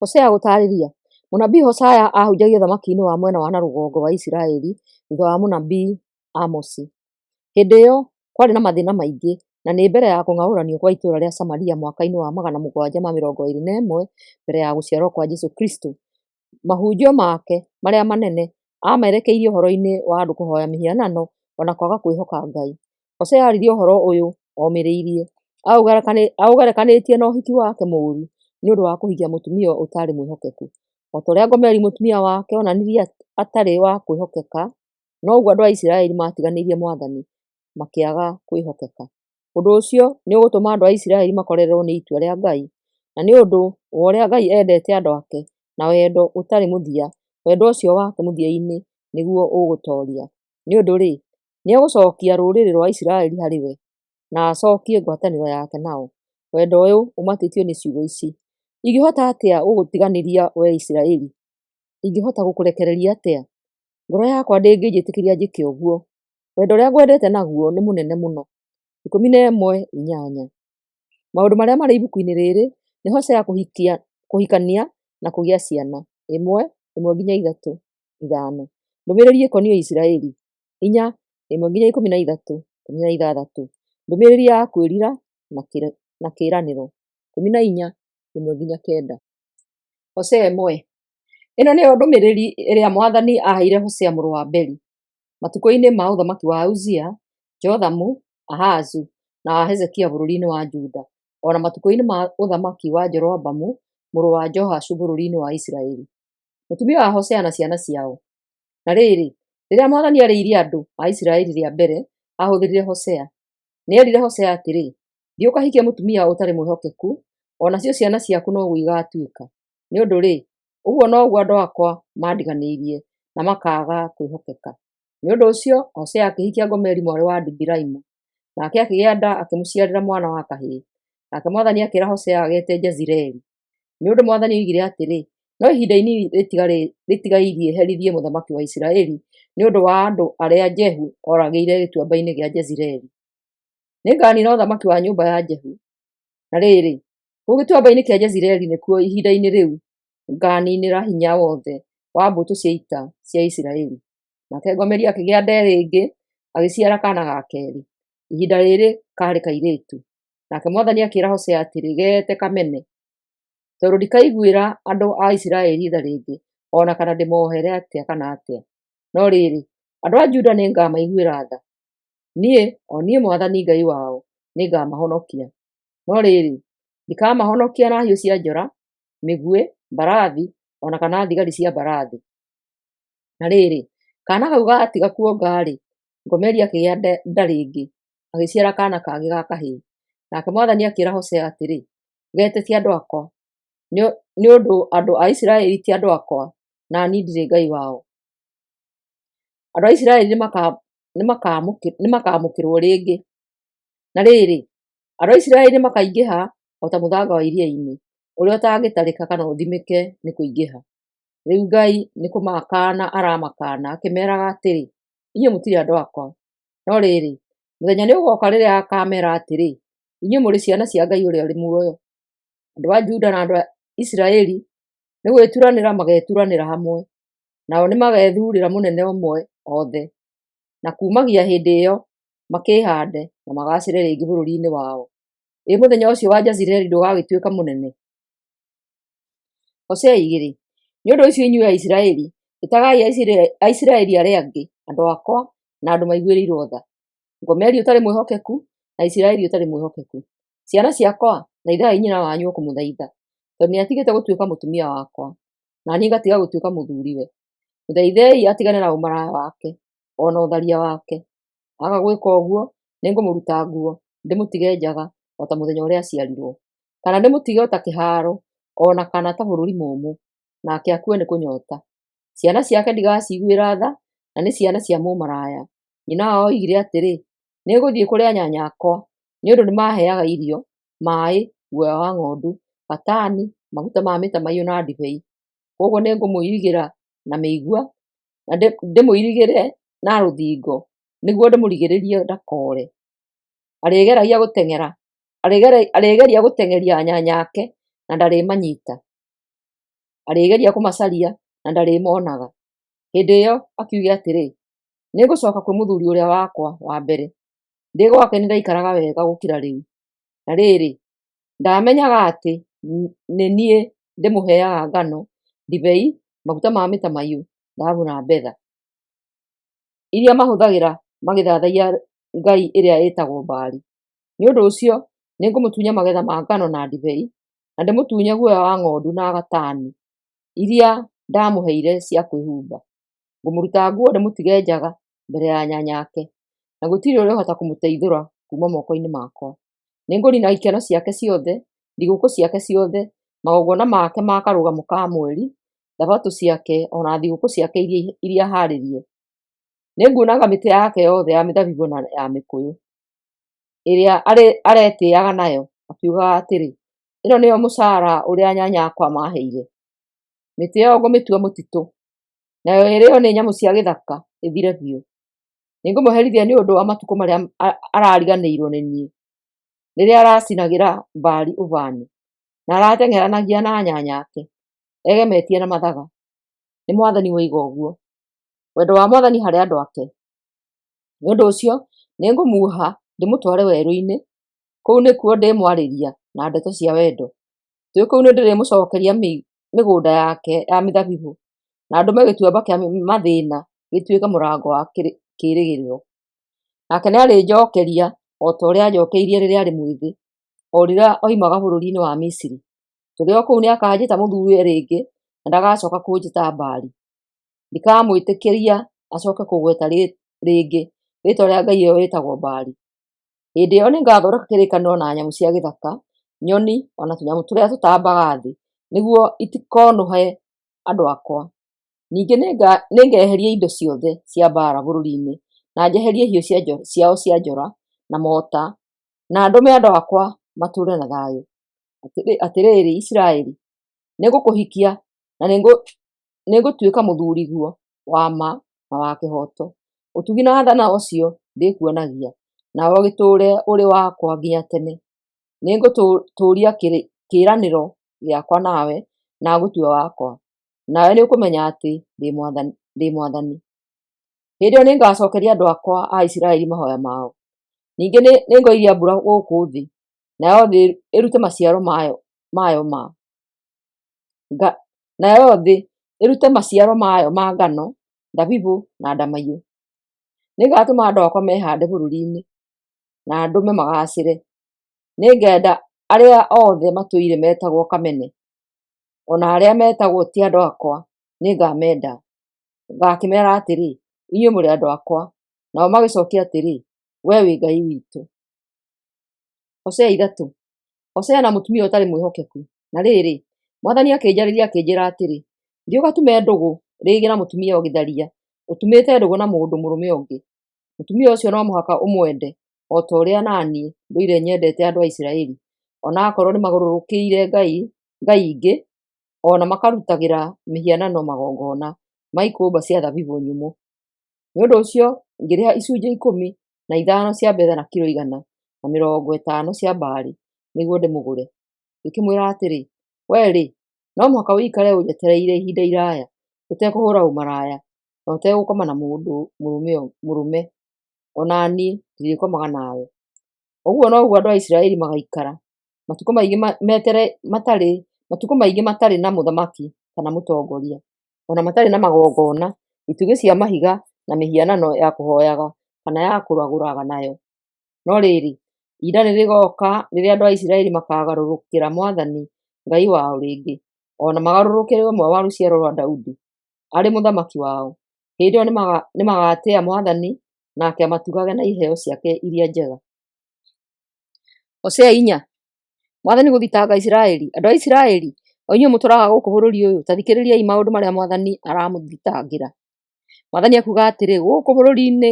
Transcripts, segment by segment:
Hosea gũtaarĩria Mũnabii Hosea aahunjagia ũthamaki-inĩ wa mwena wa na rũgongo wa Isiraeli thutha wa mũnabii Amosi. Hĩndĩ ĩyo kwarĩ na mathĩna maingĩ na nĩ mbere ya kũng'aũranio kwa itũũra rĩa Samaria mwaka-inĩ wa 721 mbere ya gũciarwo kwa Jesũ Kristo. Mahunjio make marĩa manene aamerekeirie ũhoro-inĩ wa andũ kũhoya mĩhianano o na kwaga kwĩhoka Ngai. Hosea aaririe ũhoro ũyũ omĩrĩirie, aũgerekanĩtie na ũhiki wake mũũru nĩ ũndũ wa kũhikia mũtumia ũtaarĩ mwĩhokeku. O ta ũrĩa Gomeri mũtumia wake onanirie atarĩ wa kwĩhokeka, noguo andũ a Isiraeli maatiganĩirie Mwathani makĩaga kwĩhokeka. Ũndũ ũcio nĩ ũgũtũma andũ a Isiraeli makorererwo nĩ itua rĩa Ngai, na nĩ ũndũ wa ũrĩa Ngai endete andũ ake na wendo ũtarĩ mũthia, wendo ũcio wake mũthia-inĩ nĩguo ũgũtooria. Nĩ ũndũ-rĩ, nĩegũcokia rũrĩrĩ rwa Isiraeli harĩ we, na acokie ngwatanĩro yake nao. Wendo ũyũ ũmatĩtio nĩ ciugo ici: Ingĩhota atĩa gũgũtiganĩria wee Isiraeli? Ingĩhota gũkũrekereria atĩa? Ngoro yakwa ndĩngĩnjĩtĩkĩria njĩke ũguo. Wendo ũrĩa ngwendete naguo nĩ mũnene mũno. 11:8. Maũndũ marĩa marĩ ibuku-inĩ rĩrĩ nĩ Hosea kũhikania na kũgĩa ciana. 1:1 nginya 3, 5. Ndũmĩrĩri ĩkoniĩ Isiraeli. 4:1 nginya 13, 16. Ndũmĩrĩri ya kwĩrira na kĩĩranĩro. 14:1 nginya 9. Hosea 1. Ĩno nĩyo ndũmĩrĩri ĩrĩa Mwathani aaheire Hosea mũrũ wa Beri matukũ-inĩ ma ũthamaki wa Uzia, Jothamu, Ahazu, na wa Hezekia bũrũri-inĩ wa Juda, o na matukũ-inĩ ma ũthamaki wa Jeroboamu mũrũ wa Joashu bũrũri-inĩ wa Isiraeli. Mũtumia wa Hosea na ciana ciao. Na rĩrĩ, rĩrĩa Mwathani aarĩirie andũ a Isiraeli rĩa mbere, aahũthĩrire Hosea. Nĩerire Hosea atĩrĩ, Thiĩ ũkahikie mũtumia ũtarĩ mwĩhokeku, o nacio ciana ciaku noguo igaatuĩka. Nĩ ũndũ-rĩ, ũguo noguo andũ akwa maandiganĩirie na makaaga kwĩhokeka. Nĩ ũndũ ũcio Hosea akĩhikia Gomeri mwarĩ wa Dibilaimu, nake akĩgĩa nda akĩmũciarĩra mwana wa kahĩĩ. Nake Mwathani akĩĩra Hosea agete Jezireeli. Nĩ ũndũ Mwathani oigire atĩrĩ, no ihinda inini rĩtigairie herithie mũthamaki wa Isiraeli nĩ ũndũ wa andũ arĩa Jehu ooragĩire gĩtuamba-inĩ kĩa Jezireeli. Nĩnganina ũthamaki wa nyũmba ya Jehu. Na rĩrĩ, kũu gĩtuamba-inĩ kĩa Jezireeli nĩkuo ihinda-inĩ rĩu ngaaninĩra hinya wothe wa mbũtũ cia ita cia Isiraeli. Nake Gomeri akĩgĩa nda rĩngĩ, agĩciara kaana ga keerĩ. Ihinda rĩrĩ kaarĩ kairĩtu. Nake Mwathani akĩĩra Hosea atĩrĩ, Geete Kamene, tondũ ndikaiguĩra andũ a Isiraeli tha rĩngĩ, o na kana ndĩmohere atĩa kana atĩa. No rĩrĩ, andũ a Juda nĩngamaiguĩra tha. Niĩ, o niĩ Mwathani Ngai wao, nĩngamahonokia. No rĩrĩ, ndikamahonokia na hiũ cia njora, mĩguĩ, mbarathi, o na kana thigari cia mbarathi. Na rĩrĩ, kaana kau gaatiga kuonga-rĩ, Gomeri akĩgĩa nda rĩngĩ, agĩciara kaana kangĩ ga kahĩĩ. Nake Mwathani akĩĩra Hosea atĩrĩ, Geete ti andũ akwa, nĩ ũndũ andũ a Isiraeli ti andũ akwa, na niĩ ndirĩ Ngai wao. Andũ a Isiraeli nĩmakamũkĩrwo rĩngĩ. Na rĩrĩ, andũ a Isiraeli nĩmakaingĩha o ta mũthanga wa iria-inĩ, ũrĩa ũtangĩtarĩka kana ũthimĩke nĩ kũingĩha. Rĩu Ngai nĩ kũmakaana aramakaana akĩmeeraga atĩrĩ, Inyuĩ mũtirĩ andũ akwa. No rĩrĩ, mũthenya nĩũgooka rĩrĩa akameera atĩrĩ, Inyuĩ mũrĩ ciana cia Ngai ũrĩa ũrĩ muoyo. Andũ a Juda na andũ a Isiraeli nĩ gwĩturanĩra mageturanĩra hamwe, nao nĩmagethuurĩra mũnene ũmwe othe, na kuumagia hĩndĩ ĩyo makĩĩhaande na magaacĩre rĩngĩ bũrũri-inĩ wao. Ĩ mũthenya ũcio wa Jezireeli ndũgagĩtuĩka mũnene? Hosea 2. Nĩ ũndũ ũcio inyuĩ Aisiraeli, ĩtagai Aisiraeli arĩa angĩ, andũ akwa, na andũ maiguĩrĩirwo tha. Gomeri ũtarĩ mwĩhokeku na Isiraeli ũtarĩ mwĩhokeku. Ciana ciakwa, thaithai nyina wanyu ũkũmũthaitha, tondũ nĩatigĩte gũtuĩka mũtumia wakwa, na niĩ ngatiga gũtuĩka mũthuriwe. Mũthaithei atigane na ũmaraya wake, o na ũtharia wake. Aga gwĩka ũguo, nĩngũmũruta nguo, ndĩmũtige njaga, o ta mũthenya ũrĩa aaciarirwo, kana ndĩmũtige o ta kĩhaaro, o na kana ta bũrũri mũũmũ, nake akue nĩ kũnyota. Ciana ciake ndigaciiguĩra tha, na nĩ ciana cia mũmaraya. Nyina wao oigire atĩrĩ, Nĩngũthiĩ kũrĩ anyanya akwa, nĩ ũndũ nĩmaheaga irio, maaĩ, guoya wa ng'ondu, gatani, maguta ma mĩtamaiyũ na ndibei. Kwoguo nĩngũmũirigĩra na mĩigua, na ndĩmũirigĩre na rũthingo, nĩguo ndĩmũrigĩrĩrie ndakoore. Arĩgeragia gũteng'era, arĩgeria gũteng'eria anyanya ake, na ndarĩmanyita. Arĩgeria kũmacaria na ndarĩmonaga. Hĩndĩ ĩyo akiuge atĩrĩ, 'Nĩngũcooka kwĩ mũthuuri ũrĩa wakwa wa mbere. Ndĩ gwake nĩndaikaraga wega gũkĩra rĩu.' Na rĩrĩ, ndaamenyaga atĩ nĩ niĩ ndĩmũheaga ngano, ndibei, maguta ma mĩtamaiyũ, thahabu na betha, iria mahũthagĩra magĩthathaiya ngai ĩrĩa ĩtagwo Baali. Nĩ ũndũ ũcio nĩngũmũtunya magetha ma ngano na ndibei, na ndĩmũtunye guoya wa ng'ondu na gatani iria ndamũheire cia kwĩhumba. Ngũmũruta nguo ndĩmũtige njaga mbere ya anyanya ake, na gũtirĩ ũrĩhota kũmũteithũra kuuma moko-inĩ makwa. Nĩngũniina ikeno ciake ciothe, thigũkũ ciake ciothe, magongona make ma Karũgamo ka Mweri, Thabatũ ciake, o na thigũkũ ciake iria haarĩrie. Nĩnguunanga mĩtĩ yake yothe ya mĩthabibũ na ya mĩkũyũ, ĩrĩa aretĩĩaga nayo, akiugaga atĩrĩ, 'Ĩno nĩyo mũcaara ũrĩa anyanya akwa maaheire.' Mĩtĩ ĩyo ngũmĩtua mũtitũ, nayo ĩrĩĩo nĩ nyamũ cia gĩthaka, ĩthire biũ. Nĩngũmũherithia nĩ ũndũ wa matukũ marĩa arariganĩirwo nĩ niĩ, rĩrĩa aracinagĩra Baali ũbani, na arateng'eranagia na anyanya ake, egemetie na mathaga. Nĩ Mwathani woiga ũguo. Wendo wa Mwathani harĩ andũ ake. Nĩ ũndũ ũcio nĩngũmuoha ndĩmũtware werũ-inĩ, kũu nĩkuo ndĩmwarĩria na ndeto cia wendo. Twĩ kũu nĩndĩrĩmũcookeria mĩgũnda yake ya mĩthabibũ, na ndũme gĩtuamba kĩa mathĩna gĩtuĩke mũrango wa kĩĩrĩgĩrĩro. Nake nĩarĩnjookeria o ta ũrĩa anjookeirie rĩrĩa arĩ mwĩthĩ, o rĩrĩa oimaga bũrũri-inĩ wa Misiri. Tũrĩ o kũu nĩakanjĩta mũthuuriwe rĩngĩ, na ndagacooka kũnjĩta Baali. Ndikamwĩtĩkĩria acooke kũgweta rĩngĩ rĩĩtwa rĩa ngai ĩyo ĩtagwo Baali. Hĩndĩ ĩyo nĩngathondeka kĩrĩkanĩro na nyamũ cia gĩthaka, nyoni, o na tũnyamũ tũrĩa tũtambaga thĩ, nĩguo itikonũhe andũ akwa. Ningĩ nĩngeheria indo ciothe cia mbaara bũrũri-inĩ, na njeherie hiũ ciao cia njora na mota, na ndũme andũ akwa matũũre na thayũ. Atĩrĩrĩ Isiraeli, nĩngũkũhikia na nĩngũtuĩka mũthuuriguo wa ma na wa kĩhooto. Ũtugi na tha nocio ndĩkuonagia, nawe ũgĩtũũre ũrĩ wakwa nginya tene. Nĩngũtũũria kĩĩranĩro gĩakwa nawe, na ngũtue wakwa, nawe nĩũkũmenya atĩ ndĩ Mwathani. Hĩndĩ ĩyo nĩngacookeria andũ akwa a Isiraeli mahooya mao. Ningĩ nĩngoiria mbura gũkũ thĩ, nayo thĩ ĩrute maciaro mayo ma nayo thĩ ĩrute maciaro mayo ma ngano, thabibũ na ndamaiyũ. Nĩngatũma andũ akwa mehaande bũrũri-inĩ, na ndũme magaacĩre. Nĩngenda arĩa othe matũire metagwo kamene, o na arĩa metagwo ti andũ akwa, nĩngamenda. Ngakĩmeera atĩrĩ, 'Inyuĩ mũrĩ andũ akwa,' nao magĩcookia atĩrĩ, 'Wee wĩ Ngai witũ.' Hosea 3. Hosea na mũtumia ũtarĩ mwĩhokeku. Na rĩrĩ, Mwathani akĩnjarĩria akĩnjĩĩra atĩrĩ, “Thiĩ ũgatume ndũgũ rĩngĩ na mũtumia gĩtharia ũtumĩte ndũgũ na mũndũ mũrũme ũngĩ. Mũtumia ũcio no mũhaka ũmwende o ta ũrĩa na niĩ ndũire nyendete andũ a Isiraeli, o na akorwo nĩmagarũrũkĩire ngai ingĩ, o na makarutagĩra mĩhianano magongona ma ikũmba cia thabibũ nyũmũ.” Nĩ ũndũ ũcio ngĩrĩha icunjĩ 15 cia betha na kilo 150 cia mbaarĩ nĩguo ndĩmũgũre. Ngĩkĩmwĩra atĩrĩ, “Wee-rĩ, no mũhaka ũikare ũnjetereire ihinda iraaya ũtekũhũũra ũmaraya na ũtegũkoma na mũndũ mũrũme, o na niĩ ndirĩkomaga nawe.” Ũguo noguo andũ a Isiraeli magaikara matukũ maingĩ matarĩ na mũthamaki kana mũtongoria, o na matarĩ na magongona, itugĩ cia mahiga na mĩhianano ya kũhooyaga kana ya kũragũraga nayo. No rĩrĩ, ihinda nĩrĩgooka rĩrĩa andũ a Isiraeli makaagarũrũkĩra Mwathani Ngai wao rĩngĩ, o na magarũrũkĩre ũmwe wa rũciaro rwa Daudi arĩ mũthamaki wao. Hĩndĩ ĩyo nĩmagatĩĩa Mwathani, nake amatugage na iheo ciake iria njega. Hosea 4. Mwathani gũthitanga Isiraeli. Andũ a Isiraeli, o inyuĩ mũtũũraga gũkũ bũrũri ũyũ, ta thikĩrĩriai maũndũ marĩa Mwathani aramũthitangĩra. Mwathani ekuuga atĩrĩ, gũkũ bũrũri-inĩ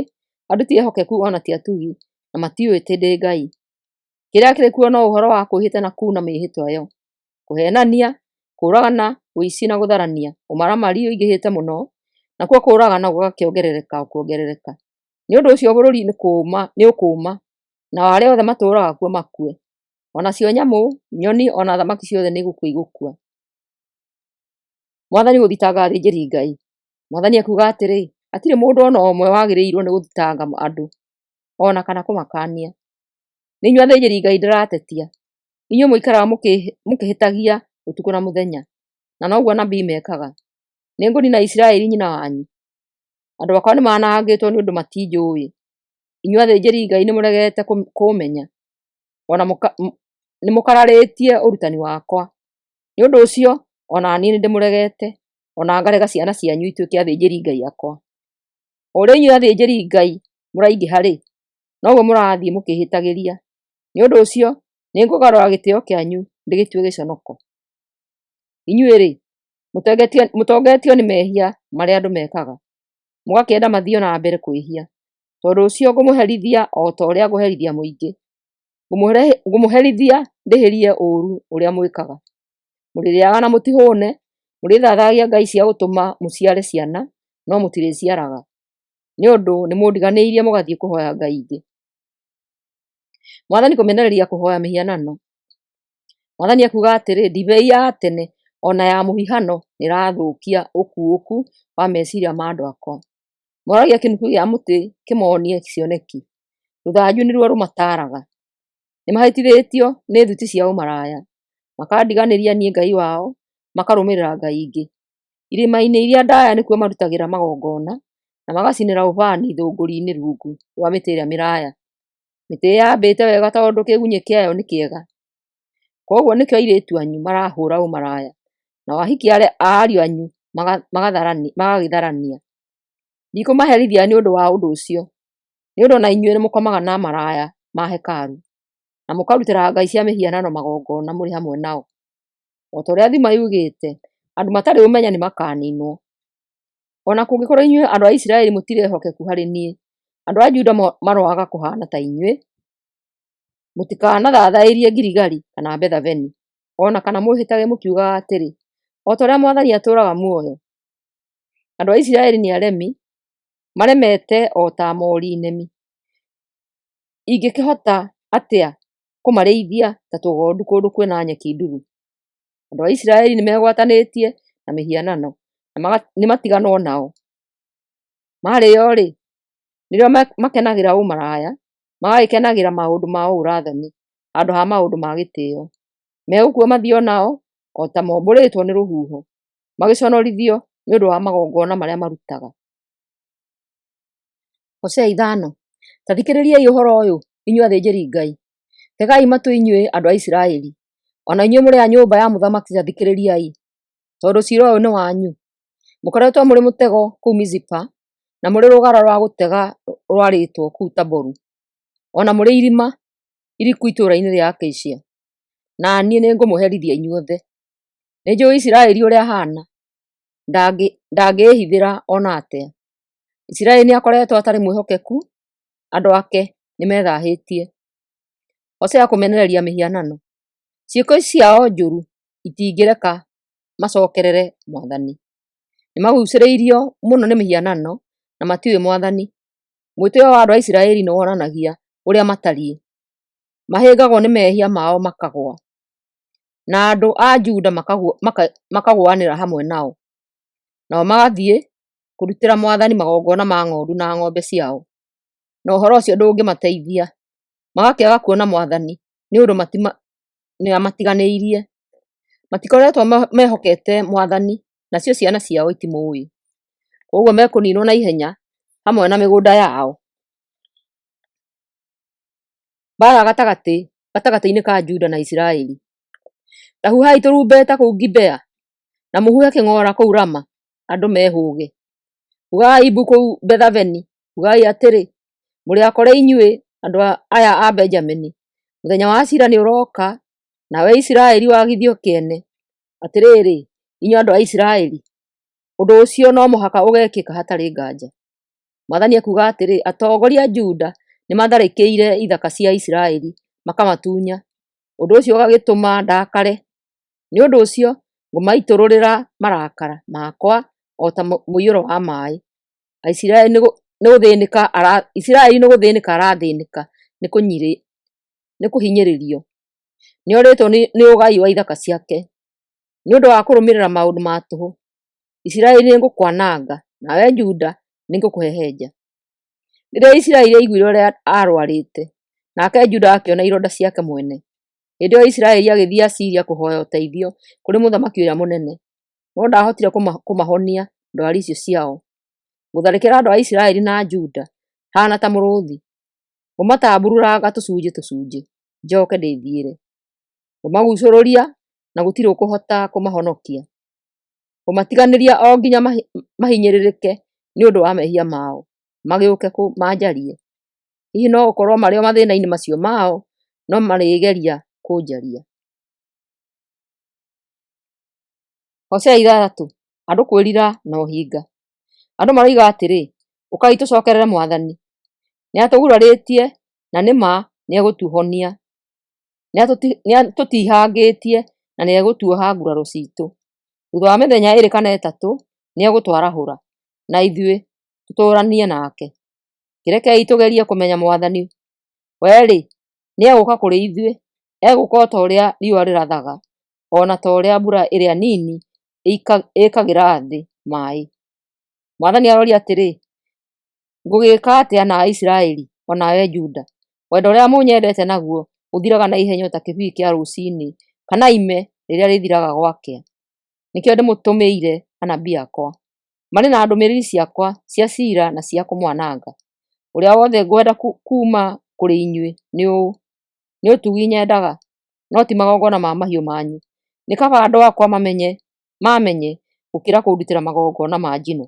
andũ ti ehokeku o na ti atugi, na matiũĩ atĩ ndĩ Ngai. Kĩrĩa kĩrĩ kuo no ũhoro wa kwĩhĩta na kuuna mĩĩhĩtwa ĩyo, kũheenania, kũũragana, ũici na gũtharania, ũmaramari ũingĩhĩte mũno, nakuo kũũragana gũgakĩongerereka o kuongerereka. Nĩ ũndũ ũcio bũrũri nĩũkũũma, nao arĩa othe matũũraga kuo makue. O nacio nyamũ, nyoni, o na thamaki ciothe nĩ gũkua igũkua. Mwathani gũthitanga athĩnjĩri Ngai. Mwathani ekuuga atĩrĩ, hatirĩ mũndũ o na ũmwe wagĩrĩirwo nĩ gũthitanga andũ, o na kana kũmakaania. Nĩ inyuĩ athĩnjĩri Ngai ndĩratetia, inyuĩ mũikaraga mũkĩhĩtagia ũtukũ na mũthenya, na noguo anabii mekaga. Nĩngũniina Isiraeli nyina wanyu. Andũ akwa nĩmanangĩtwo nĩ ũndũ matinjũũĩ. Inyuĩ athĩnjĩri Ngai nĩmũregete kũũmenya, o na nĩmũkararĩtie ũrutani wakwa. Nĩ ũndũ ũcio o na niĩ nĩndĩmũregete, o na ngarega ciana cianyu ituĩke athĩnjĩri-Ngai akwa. O ũrĩa inyuĩ athĩnjĩri-Ngai mũraingĩha-rĩ, noguo mũrathiĩ mũkĩĩhĩtagĩria. Nĩ ũndũ ũcio nĩngũgarũra gĩtĩĩo kĩanyu ndĩgĩtue gĩconoko. Inyuĩ-rĩ, mũtongetio nĩ mehia marĩa andũ mekaga, mũgakĩenda mathiĩ o na mbere kwĩhia. Tondũ ũcio ngũmũherithia o ta ũrĩa ngũherithia mũingĩ, ngũmũherithia ndĩhĩrie ũũru ũrĩa mwĩkaga. Mũrĩrĩaga na mũtihũũne, mũrĩthaathagia ngai cia gũtũma mũciare ciana, no mũtirĩciaraga, nĩ ũndũ nĩmũndiganĩirie mũgathiĩ kũhooya ngai ingĩ. Mwathani kũmenereria kũhooya mĩhianano. Mwathani ekuuga atĩrĩ, ndibei ya tene o na ya mũhihano nĩĩrathũkia ũkuũku wa meciiria ma andũ akwa. Moragia kĩnũbi gĩa mũtĩ kĩmonie cioneki, rũthanju nĩruo rũmataaraga. Nĩmahĩtithĩtio nĩ thuti cia ũmaraya, makandiganĩria niĩ Ngai wao, makarũmĩrĩra ngai ingĩ. Irĩma-inĩ iria ndaaya nĩkuo marutagĩra magongona, na magacinĩra ũbani ithũngũri-inĩ rungu rwa mĩtĩ ĩrĩa mĩraaya, mĩtĩ ĩyambĩte wega tondũ kĩgunyĩ kĩayo nĩ kĩega. Kwoguo nĩkĩo airĩtu anyu marahũũra ũmaraya, nao ahiki a ariũ anyu magagĩtharania. Ndikũmaherithia nĩ ũndũ wa ũndũ ũcio, nĩ ũndũ o na inyuĩ nĩmũkomaga na maraya ma hekarũ, na mũkarutĩra ngai cia mĩhianano magongona mũrĩ hamwe nao. O ta ũrĩa thimo yugĩte, andũ matarĩ ũmenyo nĩmakaniinwo. O na kũngĩkorwo inyuĩ andũ a Isiraeli mũtirĩ ehokeku harĩ niĩ, andũ a Juda maroaga kũhaana ta inyuĩ. Mũtikanathathaĩrie Giligali kana Bethaveni, o na kana mwĩhĩtage mũkiugaga atĩrĩ, 'O ta ũrĩa Mwathani atũũraga muoyo.' Andũ a Isiraeli nĩ aremi, maremete o ta moori nemi. Ingĩkĩhota atĩa kũmarĩithia ta tũgondu kũndũ kwĩna nyeki nduru? Andũ a Isiraeli nĩmegwatanĩtie na mĩhianano, na nĩmatiganwo nao. Marĩĩo-rĩ, nĩrĩo makenagĩra ũmaraya, magagĩkenagĩra maũndũ ma ũũra-thoni handũ ha maũndũ ma gĩtĩĩo. Megũkua mathiĩ o nao o ta mombũrĩtwo nĩ rũhuho, magĩconorithio nĩ ũndũ wa magongona marĩa marutaga. Hosea 5. Ta thikĩrĩriai ũhoro ũyũ, inyuĩ athĩnjĩri-Ngai; tegai matũ inyuĩ andũ a Isiraeli, o na inyuĩ mũrĩ a nyũmba ya mũthamaki ta thikĩrĩriai, tondũ ciira ũyũ nĩ wanyu. Mũkoretwo mũrĩ mũtego kũu Mizipa, na mũrĩ rũgara rwa gũtega rwarĩtwo kũu Taboru, o na mũrĩ irima iriku itũũra-inĩ rĩa Acacia, na niĩ nĩngũmũherithia inyuothe. Nĩnjũũĩ Isiraeli ũrĩa ahaana, ndangĩĩhithĩra o na atĩa. Isiraeli nĩakoretwo atarĩ mwĩhokeku, andũ ake nĩmethaahĩtie. Hosea kũmenereria mĩhianano. Ciĩko ciao njũru itingĩreka macookerere Mwathani. Nĩmaguucĩrĩirio mũno nĩ mĩhianano na matiũĩ Mwathani. Mwĩtĩĩo wa andũ a Isiraeli nĩwonanagia ũrĩa matariĩ; mahĩngagwo nĩ mehia mao makagũa, na andũ a Juda makagũanĩra hamwe nao. Nao magathiĩ kũrutĩra Mwathani magongona ma ng'ondu na ng'ombe ciao, na ũhoro ũcio ndũngĩmateithia, magakĩaga kuona Mwathani nĩ ũndũ nĩamatiganĩirie. Matikoretwo mehokete Mwathani, nacio ciana ciao itimũũĩ. Kwoguo mekũniinwo na ihenya hamwe na mĩgũnda yao. Mbaara gatagatĩ-inĩ ka Juda na Isiraeli. Ta huhai tũrumbeta kũu Gibea, na mũhuhe kĩng'ora kũu Rama, andũ mehũũge. Ugai mbu kũu Bethaveni, ugai atĩrĩ, 'Mũrĩ akore inyuĩ andũ aya a Benjamini! Mũthenya wa ciira nĩũrooka, nawe Isiraeli wagithio kĩene. Atĩrĩrĩ, inyuĩ andũ a Isiraeli, ũndũ ũcio no mũhaka ũgeekĩka hatarĩ nganja. Mwathani ekuuga atĩrĩ, atongoria a Juda nĩmatharĩkĩire ithaka cia Isiraeli makamatunya, ũndũ ũcio ũgagĩtũma ndakare. Nĩ ũndũ ũcio ngũmaitũrũrĩra marakara makwa o ta mũiyũro wa maaĩ. Isiraeli nĩ gũthĩnĩka arathĩnĩka nĩ kũhinyĩrĩrio, nĩorĩtwo nĩ ũgai wa ithaka ciake, nĩ ũndũ wa kũrũmĩrĩra maũndũ ma tũhũ. Isiraeli nĩngũkwananga, nawe Juda nĩngũkũhehenja. Rĩrĩa Isiraeli aiguire ũrĩa aarũarĩte, nake Juda akĩona ironda ciake mwene, hĩndĩ ĩyo Isiraeli agĩthiĩ Asiria kũhooya ũteithio kũrĩ mũthamaki ũrĩa mũnene, no ndaahotire kũmahonia ndwari icio ciao. Ngũtharĩkĩra andũ a Isiraeli na Juda haana ta mũrũũthi, ngũmatambuuranga tũcunjĩ tũcunjĩ, njooke ndĩthiĩre. Ngũmaguucũrũria na gũtirĩ ũkũhota kũmahonokia. Ngũmatiganĩria o nginya mahinyĩrĩrĩke nĩ ũndũ wa mehia mao, magĩũke manjarie. Hihi no gũkorwo marĩ o mathĩna-inĩ macio mao no marĩgeria kũnjaria. Hosea 6. Andũ kwĩrira na ũhinga. Andũ maroiga atĩrĩ, “Ũkai tũcookerere Mwathani. Nĩatũgurarĩtie na nĩ ma nĩegũtũhonia; nĩatũtiihangĩtie na nĩegũtuoha nguraro ciitũ. Thuutha wa mĩthenya 2 kana 3 nĩegũtwarahũra, na ithuĩ tũtũũranie nake. Kĩrekei tũgerie kũmenya Mwathani. We-rĩ, nĩegũũka kũrĩ ithuĩ; egũũka o ta ũrĩa riũa rĩrathaga, o na ta ũrĩa mbura ĩrĩa nini ĩĩkagĩra thĩ maaĩ.” Mwathani aroria atĩrĩ, “Ngũgĩĩka atĩa nawe Isiraeli, o nawe Juda? Wendo ũrĩa mũnyendete naguo ũthiraga na ihenya o ta kĩbii kĩa rũciinĩ, kana ime rĩrĩa rĩthiraga gwakĩa. Nĩkĩo ndĩmũtũmĩire anabii akwa, marĩ na ndũmĩrĩri ciakwa cia ciira na cia kũmwananga. Ũrĩa wothe ngwenda kuuma kũrĩ inyuĩ nĩ ũũ: nĩ ũtugi nyendaga, no ti magongona ma mahiũ manyu. Nĩ kaba andũ akwa maamenye gũkĩra kũndutĩra magongona ma njino.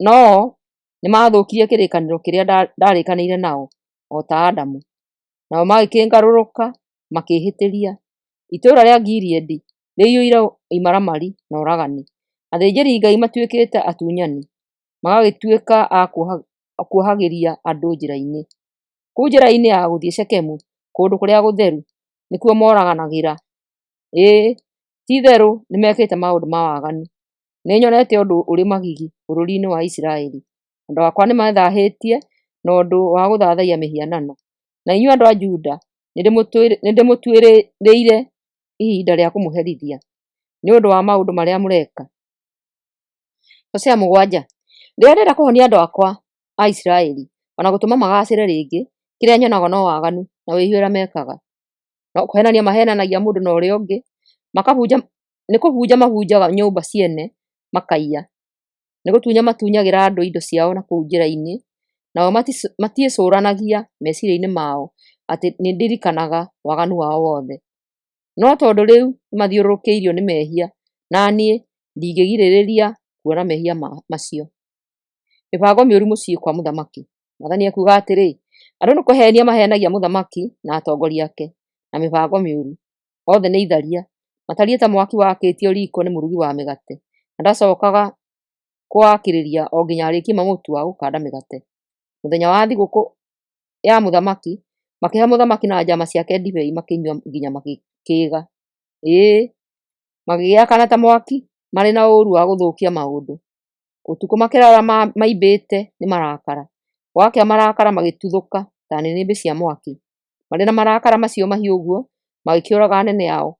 No-o nĩmathũkirie kĩrĩkanĩro kĩrĩa ndaarĩkanĩire nao, o ta Adamu. Nao magĩkĩngarũrũka makĩĩhĩtĩria. Itũũra rĩa Gileadi rĩiyũire imaramari na ũragani; athĩnjĩri-Ngai matuĩkĩte atunyani, magagĩtuĩka a kuohagĩria andũ njĩra-inĩ. Kũu njĩra-inĩ ya gũthiĩ Shekemu, kũndũ kũrĩa gũtheru, nĩkuo moraganagĩra. Ĩĩ, ti-itherũ nĩmekĩte maũndũ ma waganu. Nĩnyonete ũndũ ũrĩ magigi bũrũri-inĩ wa Isiraeli: Andũ akwa nĩmethaahĩtie na ũndũ wa gũthathaiya mĩhianano. Na inyuĩ andũ a Juda nĩndĩmũtuĩrĩire ihinda rĩa kũmũherithia nĩ ũndũ wa maũndũ marĩa mũreka. Hosea 7. Rĩrĩa ndenda kũhonia andũ akwa a Isiraeli, o na gũtũma magaacĩre rĩngĩ, kĩrĩa nyonaga no waganu na wĩhia ũrĩa mekaga. No kũheenania maheenanagia mũndũ na ũrĩa ũngĩ, nĩ kũbunja mabunjaga nyũmba ciene makaiya, nĩ gũtunya matunyagĩra andũ indo ciao na kũu njĩra-inĩ, nao matiĩcũũranagia meciiria-inĩ mao atĩ nĩndirikanaga waganu wao wothe. No tondũ rĩu nĩmathiũrũrũkĩirio nĩ mehia, na niĩ ndingĩĩgirĩrĩria kuona mehia macio. Mĩbango mĩũru mũciĩ kwa mũthamaki. Mwathani ekuuga atĩrĩ, andũ nĩ kũheenia maheenagia mũthamaki na atongoria ake na mĩbango mĩũru. Othe nĩ itharia, matariĩ ta mwaki wakĩtio riiko nĩ mũrugi wa mĩgate, na ndacookaga kũwakĩrĩria o nginya arĩkie mũtu wa gũkanda mĩgate. Mũthenya wa thigũkũ ya mũthamaki, makĩhe mũthamaki na njaama ciake ndibei makĩnyua nginya magĩkĩĩga. Ĩĩ, magĩgĩakana ta mwaki, marĩ na ũũru wa gũthũkia maũndũ. Ũtukũ makĩraara maimbĩte nĩ marakara, gwakĩa marakara magĩtuthũka ta nĩnĩmbĩ cia mwaki. Marĩ na marakara macio mahiũ ũguo, magĩkĩũraga anene ao,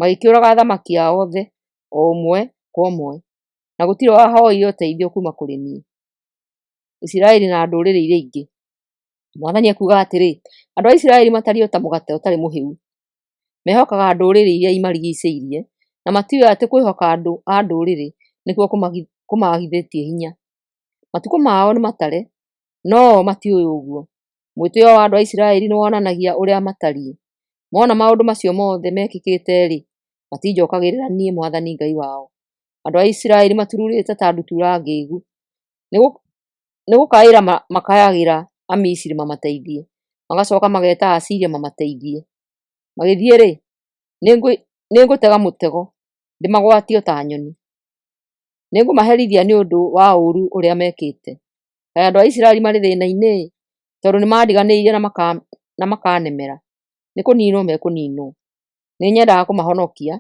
magĩkĩũraga athamaki ao othe, o ũmwe kwa ũmwe, na gũtirĩ wahooire ũteithio kuuma kũrĩ niĩ. Isiraeli na ndũrĩrĩ iria ingĩ. Mwathani ekuuga atĩrĩ, andũ a Isiraeli matariĩ o ta mũgate ũtarĩ mũhĩu. Mehokaga ndũrĩrĩ iria imarigiicĩirie, na matiũĩ atĩ kwĩhoka andũ a ndũrĩrĩ nĩkuo kũmaagithĩtie hinya. Matukũ mao nĩmatare, no-o matiũĩ ũguo. Mwĩtĩĩo wa andũ a Isiraeli nĩwonanagia ũrĩa matariĩ. Mona maũndũ macio mothe mekĩkĩte-rĩ, matinjookagĩrĩra niĩ Mwathani Ngai wao. Andũ a Isiraeli maturuurĩte ta ndutura ngĩĩgu, nĩ gũkaĩra makayagĩra Amisiri mamateithie, magacooka mageeta Aasiria mamateithie. Magĩthiĩ-rĩ, nĩngũtega mũtego, ndĩmagwatie o ta nyoni. Nĩngũmaherithia nĩ ũndũ wa ũũru ũrĩa mekĩte. Kaĩ andũ a Isiraeli marĩ thĩĩna-inĩ-ĩ, tondũ nĩmandiganĩirie na makaanemera! Nĩkũniinwo mekũniinwo. Nĩnyendaga kũmahonokia,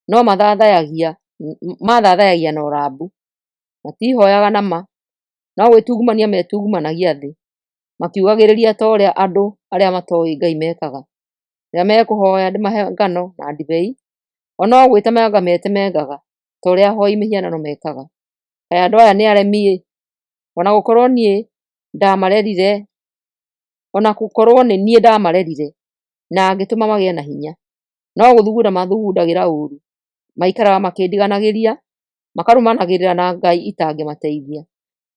no mathaathayagia na ũrambu. Matihooyaga na ma, no gwĩtungumania metungumanagia thĩ, makiugagĩrĩria ta ũrĩa andũ arĩa matooĩ Ngai mekaga. Rĩrĩa mekũhooya ndĩmahe ngano na ndibei, o no gwĩtemenga metemengaga. ta ũrĩa ahooi mĩhianano mekaga? Kaĩ andũ aya nĩ aremi-ĩ! O na gũkorwo niĩ ndaamarerire, o na gũkorwo nĩ niĩ ndaamarerire na ngĩtũma magĩe na hinya, no gũthugunda mathugundagĩra ũũru. Maikaraga makĩndiganagĩria, makarũmanagĩrĩra na ngai itangĩmateithia.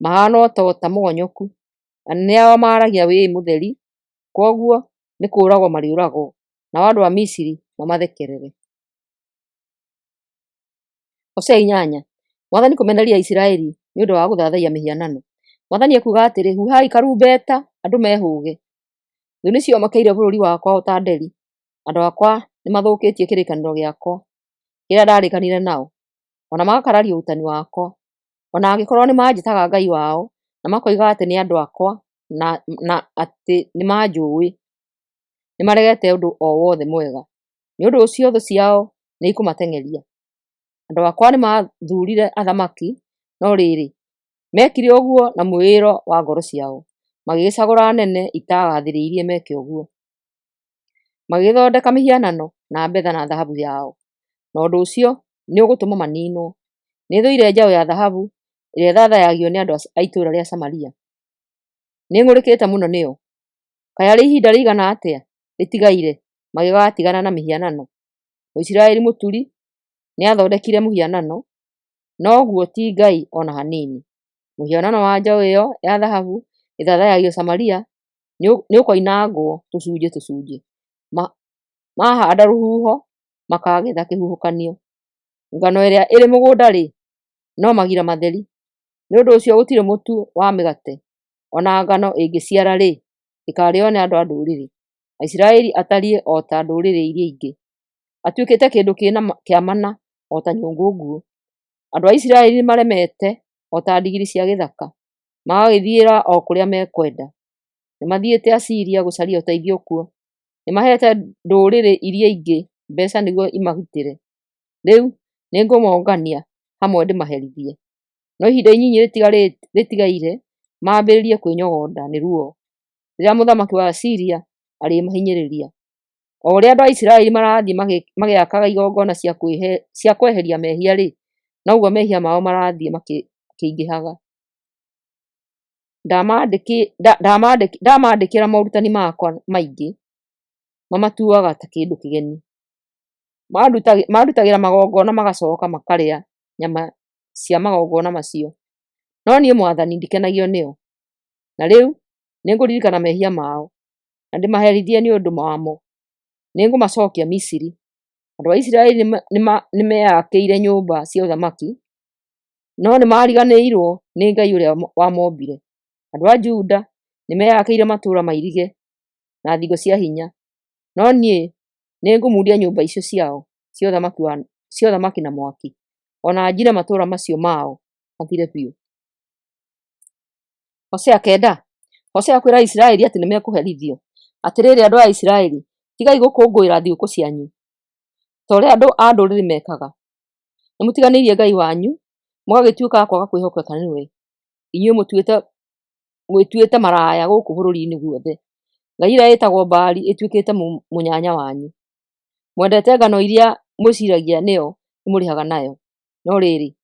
Mahaana o ta ũta mũgonyoku. Anene ao maaragia wĩĩ mũtheri, kwoguo nĩ kũũragwo marĩũragwo, nao andũ a Misiri mamathekerere. Hosea 8. Mwathani kũmenereria Isiraeli nĩ ũndũ wa gũthaathaiya mĩhianano. Mwathani ekuuga atĩrĩ, Huhai karumbeta, andũ mehũũge. Thũ nĩciomokeire bũrũri wakwa o ta nderi. Andũ akwa nĩmathũkĩtie kĩrĩkanĩro gĩakwa kĩrĩa ndarĩkanire nao, o na magakararia ũrutani wakwa. O na angĩkorwo nĩmanjĩtaga Ngai wao, na makoiga atĩ nĩ andũ akwa na atĩ nĩmanjũũĩ, nĩmaregete ũndũ o wothe mwega. Nĩ ũndũ ũcio thũ ciao nĩikũmateng'eria. Andũ akwa nĩmathuurire athamaki, no rĩrĩ, meekire ũguo na mwĩĩro wa ngoro ciao, magĩgĩcagũra anene itaagathĩrĩirie meke ũguo. Magĩgĩthondeka mĩhianano na betha na thahabu yao, na ũndũ ũcio nĩũgũtũma maniinwo. Nĩthũire njaũ ya thahabu ĩrĩa ĩthathayagio nĩ andũ a itũũra rĩa Samaria. Nĩng'ũrĩkĩte mũno nĩo. Kaĩ arĩ ihinda rĩigana atĩa rĩtigaire magĩgatigana na mĩhianano? Mũisiraeli mũturi nĩathondekire mũhianano, noguo ti Ngai o na hanini. Mũhianano wa njaũ ĩyo ya thahabu ĩthathayagio Samaria nĩũkoinangwo tũcunjĩ tũcunjĩ. Mahaanda rũhuho, makaagetha kĩhuhũkanio. Ngano ĩrĩa ĩrĩ mũgũnda-rĩ, no magira matheri. Nĩ ũndũ ũcio gũtirĩ mũtu wa mĩgate, o na ngano ĩngĩciara-rĩ, ĩkaarĩĩo nĩ andũ a ndũrĩrĩ. Aisiraeli atariĩ o ta ndũrĩrĩ iria ingĩ, atuĩkĩte kĩndũ kĩa mana o ta nyũngũ nguũ. Andũ a Isiraeli nĩmaremete o ta ndigiri cia gĩthaka, magagĩthiĩra o kũrĩa mekwenda. Nĩmathiĩte Asiria gũcaria ũteithio kuo, nĩmaheete ndũrĩrĩ iria ingĩ mbeeca nĩguo imagitĩre. Rĩu nĩngũmongania hamwe ndĩmaherithie. No ihinda inyinyi rĩtigaire mambĩrĩrie kwĩnyogonda nĩ ruo, rĩrĩa mũthamaki wa Asiria arĩmahinyĩrĩria. O ũrĩa andũ a Isiraeli marathiĩ magĩakaga igongona cia kweheria mehia-rĩ, noguo mehia mao marathiĩ makĩingĩhaga. Ndamandĩkĩra morutani makwa maingĩ, mamatuaga ta kĩndũ kĩgeni. Mandutagĩra magongona magacooka makarĩa nyama cia magongona macio, no niĩ Mwathani ndikenagio nĩo. Na rĩu nĩngũririkana mehia mao, na ndĩmaherithie nĩ ũndũ wamo. Nĩngũmacookia Misiri. Andũ a Isiraeli nĩmeyakĩire nyũmba cia ũthamaki, no nĩmariganĩirwo nĩ Ngai ũrĩa wamombire. Andũ a Juda nĩmeyakĩire matũũra mairige na thingo cia hinya, no niĩ nĩngũmundia nyũmba icio ciao cia ũthamaki na mwaki, o na njine matũũra macio mao mathire biũ. Hosea 9. Hosea kwĩra Isiraeli atĩ nĩmekũherithio. Atĩrĩrĩ andũ a Isiraeli, tigai gũkũngũĩra thigũkũ cianyu, ta ũrĩa andũ a ndũrĩrĩ mekaga. Nĩmũtiganĩirie Ngai wanyu, mũgagĩtuĩka a kwaga kwĩhokeka nĩwe. Inyuĩ mwĩtuĩte maraya gũkũ bũrũri-inĩ guothe. Ngai ĩrĩa ĩtagwo Baali ĩtuĩkĩte mũnyanya wanyu. Mwendete ngano iria mwĩciragia nĩyo ĩmũrĩhaga nayo. No rĩrĩ,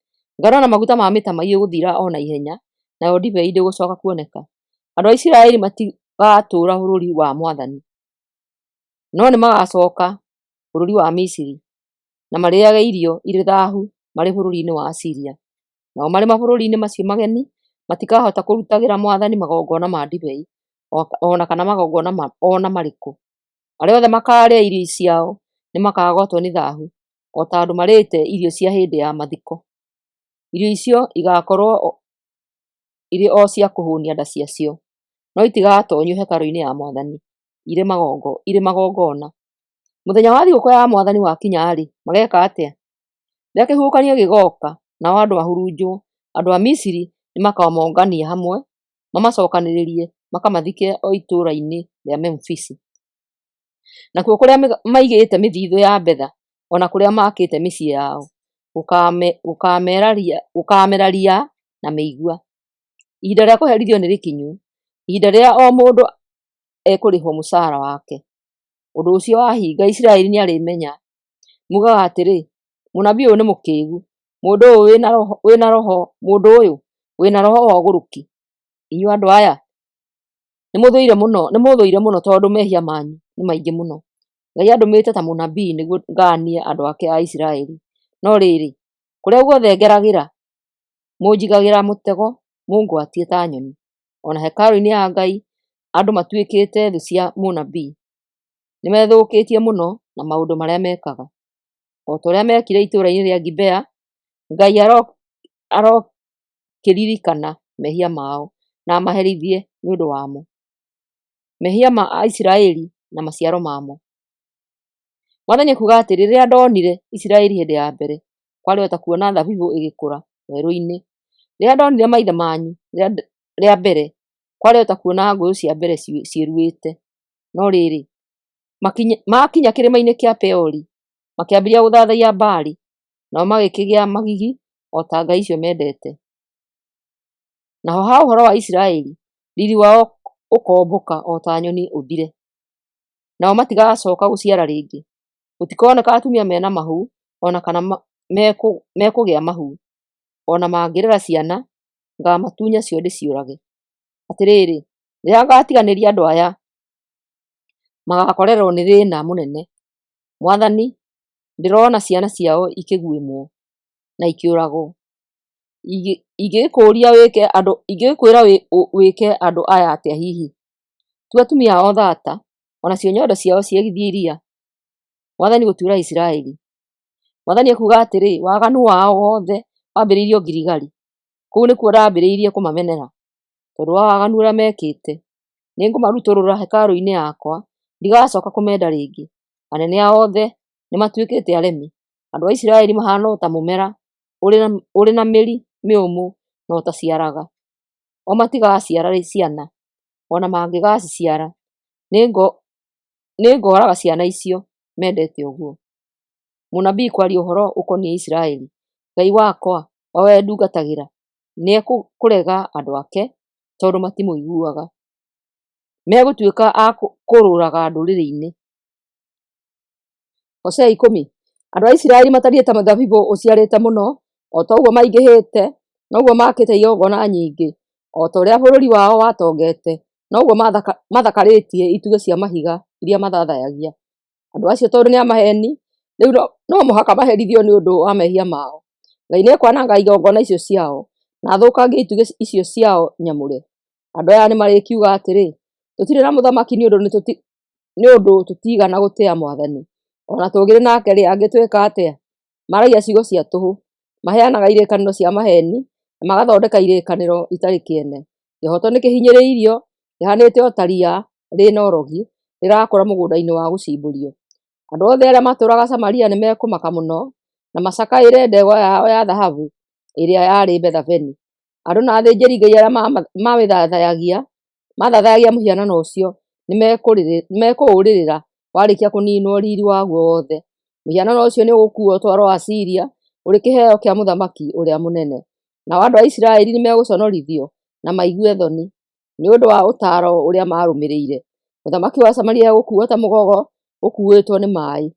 ngano na maguta ma mĩtamaiyũ igũthira o na ihenya, nayo ndibei ndĩgũcooka kuoneka. Andũ a Isiraeli matigatũũra bũrũri wa Mwathani, no nĩmagacooka bũrũri wa Misiri, na marĩĩage irio irĩ thaahu marĩ bũrũri-inĩ wa Asiria. Nao marĩ mabũrũri-inĩ macio mageni matikahota kũrutagĩra Mwathani magongona ma ndibei o na kana magongona o na marĩkũ. Arĩa othe makaarĩa irio ciao nĩmakagwatwo nĩ thaahu, o ta andũ marĩĩte irio cia hĩndĩ ya mathiko. Irio icio igaakorwo irĩ o cia kũhũũnia nda ciacio, no itigaatoonyio hekarũ-inĩ ya Mwathani irĩ magongona. Mũthenya wa thigũkũ ya Mwathani wakinya-rĩ, mageeka atĩa? Rĩrĩa kĩhuhũkanio gĩgooka nao andũ mahurunjwo, andũ a Misiri nĩmakamongania hamwe, mamacookanĩrĩrie makamathike o itũũra-inĩ rĩa Memfisi. Nakuo kũrĩa maigĩte mĩthithũ ya betha o na kũrĩa maakĩte mĩciĩ yao, gũkaamera riya na mĩigua. Ihinda rĩa kũherithio nĩ rĩkinyu, ihinda rĩrĩa o mũndũ ekũrĩhwo mũcaara wake. Ũndũ ũcio wahinga, Isiraeli nĩarĩmenya. Muugaga atĩrĩ, ‘Mũnabii ũyũ nĩ mũkĩĩgu, Mũndũ ũyũ wĩna roho mũndũ ũyũ wĩna roho wa ũgũrũki. Inyuĩ andũ aya nĩmũthũire mũno tondũ mehia manyu nĩ maingĩ mũno. Ngai andũmĩte ta mũnabii nĩguo ngaanie andũ ake a Isiraeli. No rĩrĩ, kũrĩa guothe ngeragĩra, mũnjigagĩra mũtego mũngwatie ta nyoni. O na hekarũ-inĩ ya Ngai andũ matuĩkĩte thũ cia mũnabii. Nĩmethũkĩtie mũno na maũndũ marĩa mekaga. O ta ũrĩa meekire itũũra-inĩ rĩa Gibea, Ngai arokĩririkana mehia mao na amaherithie nĩ ũndũ wamo. Mehia ma Aisiraeli na maciaro mamo. Mwathani ekuuga atĩrĩ, rĩrĩa ndonire Isiraeli hĩndĩ ya mbere, kwarĩ o ta kuona thabibũ ĩgĩkũra werũ-inĩ. Rĩrĩa ndonire maithe manyu rĩa mbere, kwarĩ o ta kuona ngũyũ cia mbere ciĩruĩte. No rĩrĩ, maakinya kĩrĩma-inĩ kĩa Peori, makĩambĩrĩria gũthathaiya Baali, nao magĩkĩgĩa magigi o ta ngai icio mendete. Naho ha ũhoro wa Isiraeli, riiri wao ũkombũka o ta nyoni ũthire, nao matigacooka gũciara rĩngĩ. Gũtikoneka atumia mena mahu o na kana mekũgĩa mahu, o na mangĩrera ciana, ngaamatunya cio ndĩciũrage. Atĩrĩrĩ, rĩrĩa ngaatiganĩria andũ aya, magaakorererwo nĩ thĩĩna mũnene. Mwathani, ndĩrona ciana ciao ikĩguĩmwo na ikĩũragwo. Ingĩgĩkwĩra wĩke andũ aya atĩa hihi? Tua atumia ao thata, o nacio nyondo ciao ciegithie iria. Mwathani gũtuĩra Isiraeli. Mwathani ekuuga atĩrĩ, waganu wao wothe wambĩrĩirio Giligali. Kũu nĩkuo ndaambĩrĩirie kũmamenera, tondũ wa waganu ũrĩa meekĩte. Nĩngũmarutũrũra hekarũ-inĩ yakwa, ndigacooka kũmenda rĩngĩ. Anene ao othe nĩmatuĩkĩte aremi. Andũ a Isiraeli mahaana o ta mũmera ũrĩ na mĩri mĩũmũ na ũtaciaraga. O matigaciara ciana, o na mangĩgaaciciara, nĩngooraga ciana icio mendete ũguo. Mũnabii kwaria ũhoro ũkoniĩ Isiraeli. Ngai wakwa, o we ndungatagĩra, nĩekũrega andũ ake, tondũ matimũiguaga. Megũtuĩka a kũũrũraga ndũrĩrĩ-inĩ. Hosea 10. Andũ a Isiraeli matariĩ ta mũthabibũ ũciarĩte mũno, o ta ũguo maingĩhĩte, noguo maakĩte igongona nyingĩ; o ta ũrĩa bũrũri wao watongete, noguo mathakarĩtie itugĩ cia mahiga iria mathaathayagia. Andũ acio tondũ nĩ a maheeni, rĩu no mũhaka maherithio nĩ ũndũ wa mehia mao. Ngai nĩekwananga igongona icio ciao, na athũkangie itugĩ icio ciao nyamũre. Andũ aya nĩmarĩkiuga atĩrĩ, “Tũtirĩ na mũthamaki nĩ ũndũ tũtiigana gũtĩĩa Mwathani. O na tũngĩrĩ nake-rĩ, angĩtwĩka atĩa?” Maaragia ciugo cia tũhũ, maheanaga irĩkanĩro cia maheeni, na magathondeka irĩkanĩro itarĩ kĩene. Kĩhooto nĩkĩhinyĩrĩirio, kĩhaanĩte o ta riya rĩna ũrogi rĩrakũra mũgũnda-inĩ wa gũcimbũrio. Andũ othe arĩa matũũraga Samaria nĩmekũmaka mũno, na macakaĩre ndegwa yao ya thahabu ĩrĩa yarĩ Beth-Aveni. Andũ na athĩnjĩri-Ngai arĩa mathathayagia mũhianano ũcio nĩmekũũrĩrĩra warĩkia kũniinwo riiri waguo wothe. Mũhianano ũcio nĩũgũkuuo ũtwarwo Asiria ũrĩ kĩheo kĩa mũthamaki ũrĩa mũnene. Nao andũ a Isiraeli nĩmegũconorithio na maigue thoni nĩ ũndũ wa ũtaaro ũrĩa maarũmĩrĩire. Mũthamaki wa Samaria egũkuuo ta mũgogo ũkuuĩtwo nĩ maaĩ.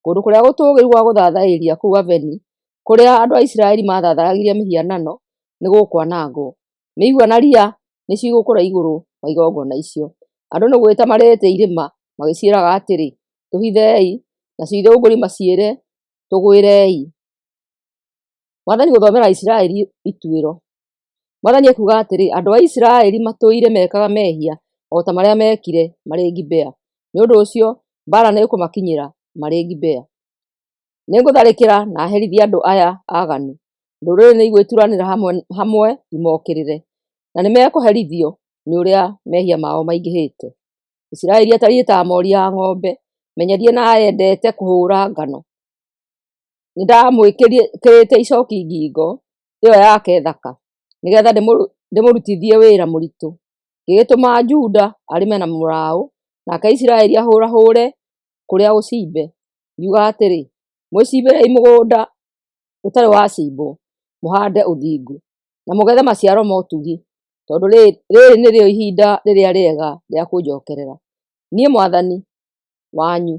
Kũndũ kũrĩa gũtũũgĩru gwa gũthathaĩria kũu Aveni, kũrĩa andũ a Isiraeli maathathayagia mĩhianano, nĩgũkwanangwo. Mĩigua na riya nĩcigũkũra igũrũ wa igongona icio. Andũ nĩ gwĩta mareeta irĩma magĩciĩraga atĩrĩ, “Tũhithei!” Nacio ithũngũri maciĩre, “Tũgwĩrei!” Mwathani gũthomera Isiraeli ituĩro. Mwathani ekuuga atĩrĩ, andũ a Isiraeli matũire mekaga mehia o ta marĩa meekire marĩ Gibea. Nĩ ũndũ ũcio mbaara nĩĩkũmakinyĩra marĩ Gibea. Nĩngũtharĩkĩra na herithie andũ aya aaganu. Ndũrĩrĩ nĩigwĩturanĩra hamwe imokĩrĩre, na nĩmekũherithio nĩ ũrĩa mehia mao maingĩhĩte. Isiraeli atariĩ ta moori ya ng'ombe menyerie na yendete kũhũũra ngano. Nĩndamwĩkĩrĩte icooki ngingo ĩyo yake thaka, nĩgeetha ndĩmũrutithie wĩra mũritũ. Ngĩgĩtũma Juda arĩme na mũraũ, nake Isiraeli ahũrahũre kũrĩa gũcimbe. Ngiuga atĩrĩ, “Mwĩcimbĩrei mũgũnda ũtarĩ wacimbwo, mũhaande ũthingu, na mũgethe maciaro ma ũtugi, tondũ rĩĩrĩ nĩrĩo ihinda rĩrĩa rĩega rĩa kũnjookerera niĩ Mwathani wanyu,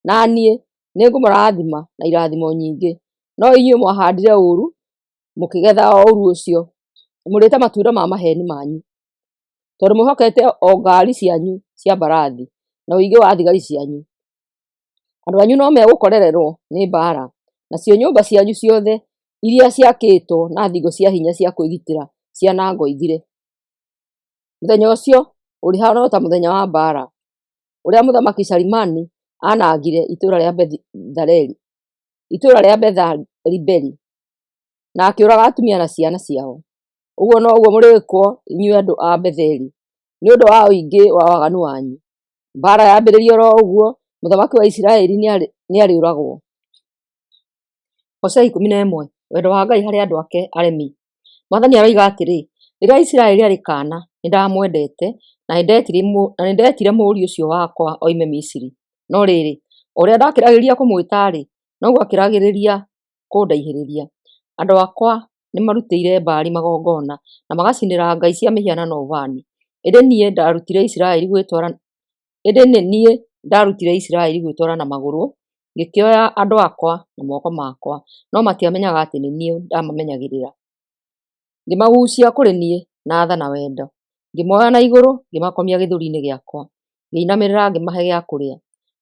na niĩ Nĩngũmũrathima na irathimo nyingĩ. No inyuĩ mwahaandire ũũru, mũkĩgetha o ũũru ũcio; mũrĩĩte matunda ma maheeni manyu. Tondũ mwĩhokete o ngaari cianyu cia mbarathi, na ũingĩ wa thigari cianyu. Andũ anyu no megũkorererwo nĩ mbaara, nacio nyũmba cianyu ciothe iria ciakĩtwo na thingo cia hinya cia kwĩgitĩra cianangwo ithire. Mũthenya ũcio ũrĩhaana o ta mũthenya wa mbaara, ũrĩa Mũthamaki Shalimani aanangire itũũra rĩa Betharibeli, na akĩũraga atumia na ciana ciao. Ũguo noguo mũrĩĩkwo inyuĩ andũ a Betheli, nĩ ũndũ wa ũingĩ wa waganu wanyu. Mbaara yambĩrĩria o ro ũguo, mũthamaki wa Isiraeli nĩarĩũragwo. Hosea 11. Wendo wa Ngai harĩ andũ ake aremi. Mwathani aroiga atĩrĩ, rĩrĩa Isiraeli arĩ kaana, nĩndamwendete, na nĩndetire mũriũ ũcio wakwa oime Misiri. No rĩrĩ, o ũrĩa ndakĩragĩrĩria kũmwĩta-rĩ, noguo akĩragĩrĩria kũndaihĩrĩria. Andũ akwa nĩmarutĩire Baali magongona, na magacinĩra ngai cia mĩhianano ũbani. Ĩndĩ nĩ niĩ ndarutire Isiraeli gwĩtwara na magũrũ, ngĩkĩoya andũ akwa na moko makwa, no matiamenyaga atĩ nĩ niĩ ndamamenyagĩrĩra. Ngĩmaguucia kũrĩ niĩ na tha na wendo, ngĩmoya na igũrũ ngĩmakomia gĩthũri-inĩ gĩakwa, ngĩinamĩrĩra ngĩmahe gĩa kũrĩa.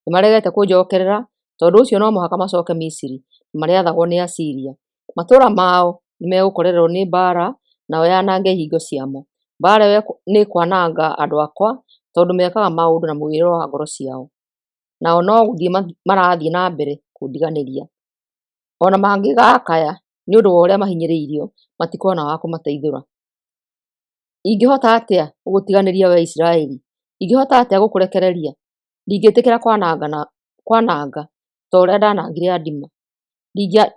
Nĩmaregete kũnjookerera, tondũ ũcio no mũhaka macooke Misiri, na marĩathagwo nĩ Asiria. Matũũra mao nĩmegũkorererwo nĩ mbaara, nayo yanange ihingo ciamo. Mbaara ĩyo nĩĩkwananga andũ akwa, tondũ mekaga maũndũ na mwĩĩro wa ngoro ciao, nao no gũthiĩ marathiĩ na mbere kũndiganĩria. O na mangĩgaakaya nĩ ũndũ wa ũrĩa mahinyĩrĩirio, matikona wa kũmateithũra. Ingĩhota atĩa gũgũtiganĩria wee Isiraeli? Ingĩhota atĩa gũkũrekereria? Ndingĩtĩkĩra kwananga ta ũrĩa ndaanangire Adima.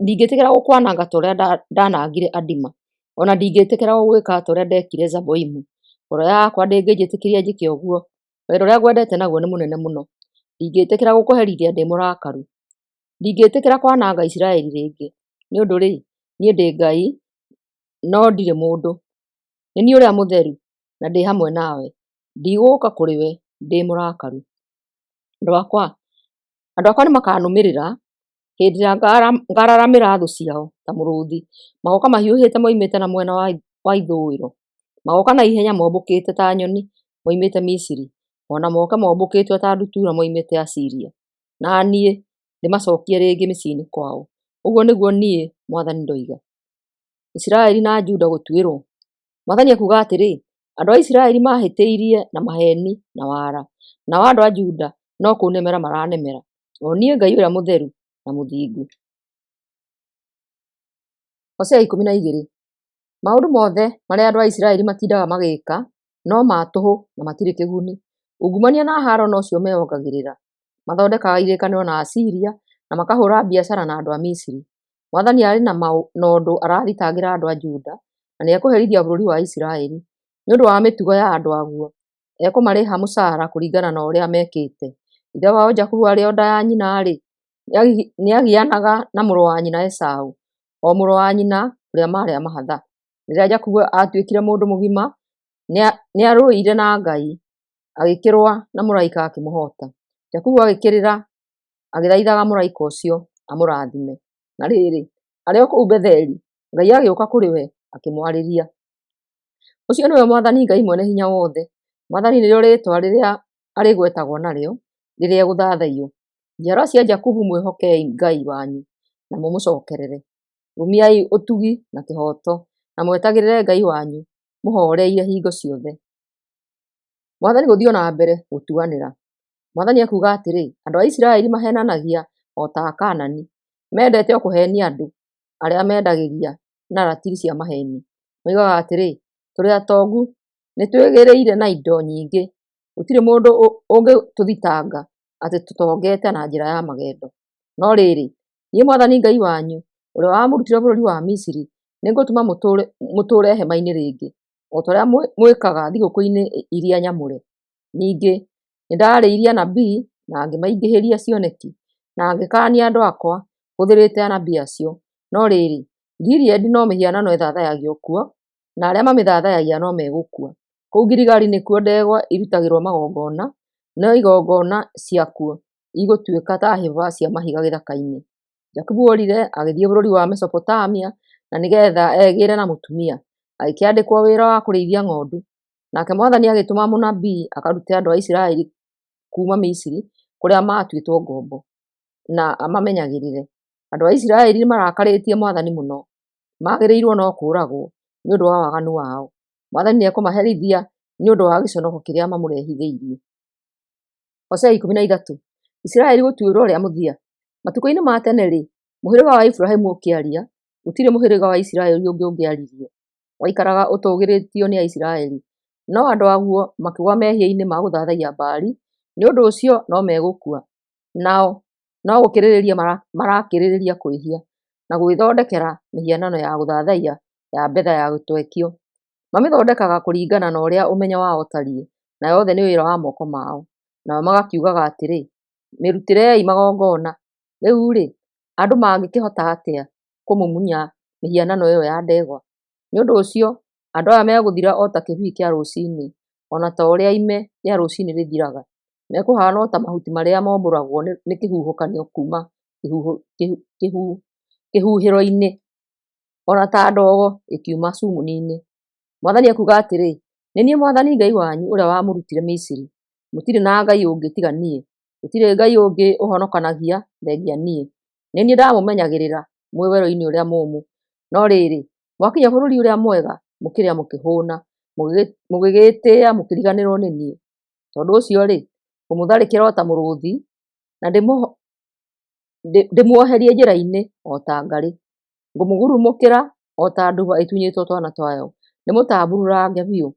Ndingĩtĩkĩra gũkwananga ta ũrĩa ndaanangire Adima, o na ndingĩtĩkĩra gũgwĩka ta ũrĩa ndeekire Zeboimu. Ngoro yakwa ndĩngĩnjĩtĩkĩria njĩke ũguo. Wendo ũrĩa ngwendete naguo nĩ mũnene mũno. Ndingĩtĩkĩra gũkũherithia ndĩ mũrakaru. Ndingĩtĩkĩra kwananga Isiraeli rĩngĩ. Nĩ ũndũ-rĩ, niĩ ndĩ Ngai, no ndirĩ mũndũ. Nĩ niĩ Ũrĩa Mũtheru, na ndĩ hamwe nawe. Ndigũũka kũrĩ we ndĩ mũrakaru. Andũ akwa nĩmakanũmĩrĩra hĩndĩ ĩrĩa ngararamĩra thũ ciao ta mũrũũthi. Magooka mahiũhĩte moimĩte na mwena wa ithũĩro. Magooka na ihenya mombũkĩte ta nyoni moimĩte Misiri, o na moke mombũkĩte ta ndutura moimĩte Asiria. Na niĩ ndĩmacookie rĩngĩ mĩciĩ-inĩ kwao. Ũguo nĩguo niĩ Mwathani ndoiga. Isiraeli na Juda gũtuĩrwo. Mwathani ekuuga atĩrĩ, andũ a Isiraeli maahĩtĩirie na maheeni na wara, nao andũ a Juda no kũnemera maranemera, o niĩ Ngai ũrĩa mũtheru na mũthingu. Hosea 12. Maũndũ mothe marĩa andũ a Isiraeli matindaga magĩka no ma tũhũ na matirĩ kĩguni. Ungumania na haaro nocio meyongagĩrĩra. Mathondekaga irĩkanĩro na Asiria na makahũũra biacara na andũ a Misiri. Mwathani arĩ na ũndũ arathitangĩra andũ a Juda, na nĩekũherithia bũrũri wa Isiraeli nĩ ũndũ wa mĩtugo ya andũ aguo. Ekũmarĩha mũcaara kũringana na ũrĩa mekĩte. Ithe wao Jakubu arĩ o nda ya nyina-rĩ, nĩagianaga na mũrũ wa nyina Esaũ, o mũrũ wa nyina ũrĩa maarĩ a mahatha. Rĩrĩa Jakubu aatuĩkire mũndũ mũgima, nĩarũire na Ngai, agĩkĩrũa na mũraika akĩmũhoota. Jakubu agĩkĩrĩra agĩthaithaga mũraika ũcio amũrathime. Na rĩrĩ, arĩ o kũu Betheli, Ngai agĩũka kũrĩ we akĩmwarĩria. Ũcio nĩwe Mwathani Ngai Mwene-Hinya-Wothe. Mwathani nĩrĩo rĩĩtwa rĩrĩa arĩgwetagwo narĩo rĩrĩa egũthathaiyo. Njiarwa cia Jakubu, mwĩhokei Ngai wanyu na mũmũcookerere. Rũmiai ũtugi na kĩhooto, na mwetagĩrĩre Ngai wanyu mũhooreire hingo ciothe. Mwathani gũthiĩ o na mbere gũtuanĩra. Mwathani ekuuga atĩrĩ, andũ a Isiraeli maheenanagia o ta Akaanani. Mendete o kũheenia andũ arĩa mendagĩria na ratiri cia maheeni. Moigaga atĩrĩ, tũrĩ atongu, nĩtwĩgĩrĩire na indo nyingĩ, gũtirĩ mũndũ ũngĩtũthitanga atĩ tũtongete na njĩra ya magendo. No rĩrĩ, niĩ Mwathani Ngai wanyu, ũrĩa wamũrutire bũrũri wa Misiri, nĩngũtũma mũtũũre hema-inĩ rĩngĩ, o ta ũrĩa mwĩkaga thigũkũ-inĩ iria nyamũre. Ningĩ nĩndarĩirie anabii na ngĩmaingĩhĩria cioneki, na ngĩkaania andũ akwa hũthĩrĩte anabii acio. No rĩrĩ, Gileadi no mĩhianano ĩthathayagio kuo, na arĩa mamĩthathayagia no megũkua. Kũu Giligali nĩkuo ndegwa irutagĩrwo magongona, no igongona ciakuo Igũtuĩka ta hĩba cia mahiga gĩthaka-inĩ. Jakubu orire agĩthiĩ bũrũri wa Mesopotamia na nĩgetha egĩre na mũtumia. Agĩkĩandĩkwo wĩra wa kũrĩithia ng'ondu. Nake Mwathani agĩtũma mũnabii akarute andũ a Isiraeli kuuma Misiri kũrĩa maatuĩtwo ngombo, na amamenyagĩrĩre. Andũ a Isiraeli nĩmarakarĩtie Mwathani mũno, magĩrĩirwo no kũũragwo nĩ ũndũ wa waganu wao. Mwathani nĩekũmaherithia nĩ ũndũ wa gĩconoko kĩrĩa mamũrehithĩirie. Hosea 13. Isiraeli gũtuĩrwo rĩa mũthia. Matukũ-inĩ ma tene-rĩ, mũhĩrĩga wa Iburahĩmu ũkĩaria, gũtirĩ mũhĩrĩga wa Isiraeli ũngĩ ũngĩaririe. Waikaraga ũtũũgĩrĩtio nĩ Aisiraeli, no andũ aguo makĩgũa mehia-inĩ ma gũthathaiya Baali, nĩ ũndũ ũcio no megũkua. Nao no gũkĩrĩrĩria marakĩrĩrĩria kwĩhia, na gwĩthondekera mĩhianano ya gũthathaiya ya betha ya gũtwekio. Mamĩthondekaga kũringana na ũrĩa ũmenyo wao ũtariĩ, na yothe nĩ wĩra wa moko mao. Nao magakiugaga atĩrĩ, Mĩrutĩrei magongona. Rĩu-rĩ, andũ mangĩkĩhota atĩa kũmumunya mĩhianano ĩyo ya ndegwa? Nĩ ũndũ ũcio andũ aya megũthira o ta kĩbii kĩa rũcinĩ, o na ta ũrĩa ime rĩa rũcinĩ rĩthiraga. Mekũhaana o ta mahuti marĩa mombũragwo nĩ kĩhuhũkanio kuuma kĩhuhĩro-inĩ, o na ta ndogo ĩkiuma cumuni-inĩ. Mwathani ekuuga atĩrĩ, Nĩ niĩ Mwathani Ngai wanyu ũrĩa wamũrutire Misiri. Mũtirĩ na Ngai ũngĩ tiga niĩ, gũtirĩ Ngai ũngĩ ũhonokanagia thengia niĩ. Nĩ niĩ ndamũmenyagĩrĩra mwĩ werũ-inĩ ũrĩa mũũmũ, no rĩrĩ, mwakinya bũrũri ũrĩa mwega, mũkĩrĩa mũkĩhũũna, mũgĩgĩĩtĩĩa mũkĩriganĩrwo nĩ niĩ. Tondũ ũcio-rĩ, ngũmũtharĩkĩra o ta mũrũũthi, na ndĩmuoherie njĩra-inĩ o ta ngarĩ. Ngũmũgurumũkĩra o ta nduba ĩtunyĩtwo twana twayo, ndĩmũtambuurange biũ.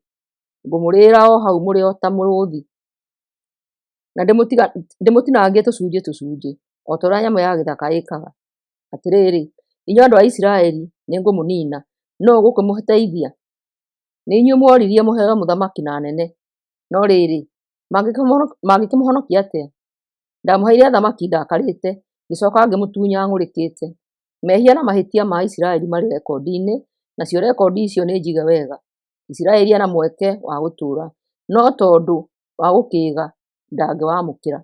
Ngũmũrĩĩra o hau mũrĩ o ta mũrũũthi, na ndĩmũtinangie tũcunjĩ tũcunjĩ, o ta ũrĩa nyamũ ya gĩthaka ĩĩkaga. Atĩrĩrĩ, inyuĩ andũ a Isiraeli, nĩngũmũniina, nũũ ũgũkĩmũteithia? Nĩ inyuĩ mworirie mũheo mũthamaki na anene, no rĩrĩ, mangĩkĩmũhonokia atĩa? Ndamũheire athamaki ndakarĩte, ngĩcooka ngĩmũtunya ng'ũrĩkĩte. Mehia na mahĩtia ma Isiraeli marĩ rekondi-inĩ, nacio rekondi icio nĩ njige wega. Isiraeli ena mweke wa gũtũũra, no tondũ wa gũkĩĩga ndangĩwamũkĩra.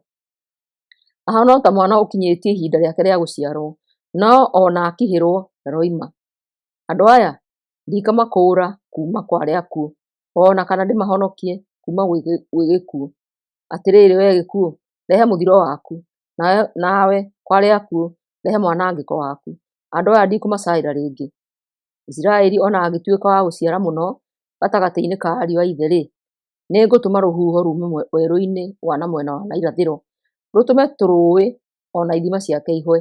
Ahaana o ta mwana ũkinyĩtie ihinda rĩake rĩa gũciarwo, no o na akihĩrwo ndaroima. Andũ aya ndikamakũũra kuuma kwa arĩa akuũ, o na kana ndĩmahonokie kuuma gwĩ gĩkuũ. Atĩrĩrĩ wee gĩkuũ, rehe mũthiro waku, nawe kwa arĩa akuũ, rehe mwanangĩko waku. Andũ aya ndikũmacaĩra rĩngĩ. Isiraeli o na angĩtuĩka wa gũciara mũno gatagatĩ-inĩ ka ariũ a ithe-rĩ, nĩngũtũma rũhuho ruume werũ-inĩ wa na mwena wa na irathĩro, rũtũme tũrũũĩ o na ithima ciake ihũe,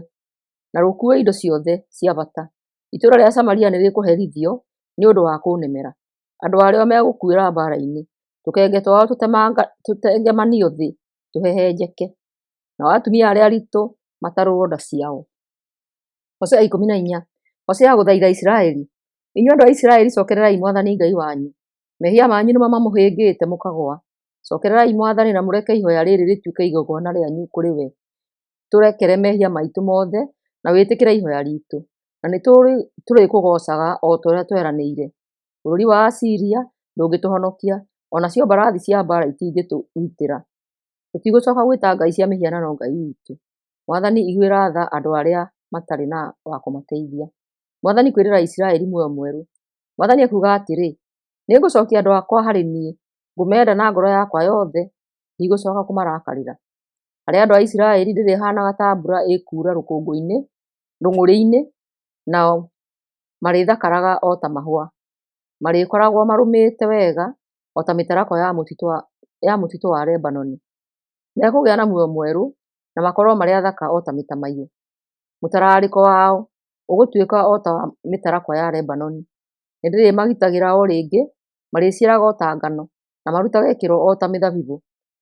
na rũkuue indo ciothe cia bata. Itũũra rĩa Samaria nĩrĩkũherithio nĩ ũndũ wa kũnemera. Andũ arĩo megũkuĩra mbaara-inĩ, tũkenge twao tũtengemanio thĩ tũhehenjeke, nao atumia arĩa aritũ matarũrwo nda ciao. Hosea 14. Hosea gũthaitha Isiraeli. Inyuĩ andũ a Isiraeli, cookererai Mwathani Ngai wanyu. Mehia manyu nĩmo mamũhĩngĩte mũkagũa. Cookererai Mwathani na mũreke ihooya rĩrĩ rĩtuĩke igongona rĩanyu kũrĩ we. Tũrekere mehia maitũ mothe na wĩtĩkĩre ihooya riitũ, na nĩtũrĩkũgoocaga o ta ũrĩa tweranĩire. Bũrũri wa Asiria ndũngĩtũhonokia, o nacio mbarathi cia mbaara itingĩtũgitĩra. Tũtigũcooka gwĩta ngai cia mĩhianano Ngai witũ. Mwathani iguĩra tha andũ arĩa matarĩ na wa kũmateithia. Mwathani kwĩrĩra Isiraeli muoyo mwerũ. Mwathani ekuuga atĩrĩ, nĩngũcookia andũ akwa harĩ niĩ, ngũmenda na ngoro yakwa yothe, ndigũcooka kũmarakarĩra. Harĩ andũ a Isiraeli ndĩrĩhaanaga ta mbura ĩkuura rũng'ũrĩ-inĩ, nao marĩthakaraga o ta mahũa. Marĩkoragwo marũmĩte wega o ta mĩtarakwa ya mũtitũ wa Lebanoni. Mekũgĩa na muoyo mwerũ, na makorwo marĩ athaka o ta mĩtamaiyũ. Mũtararĩko wao ũgũtuĩka o ta wa mĩtarakwa ya Lebanoni. Nĩndĩrĩmagitagĩra o rĩngĩ, marĩciaraga o ta ngano, na marutage kĩro o ta mĩthabibũ.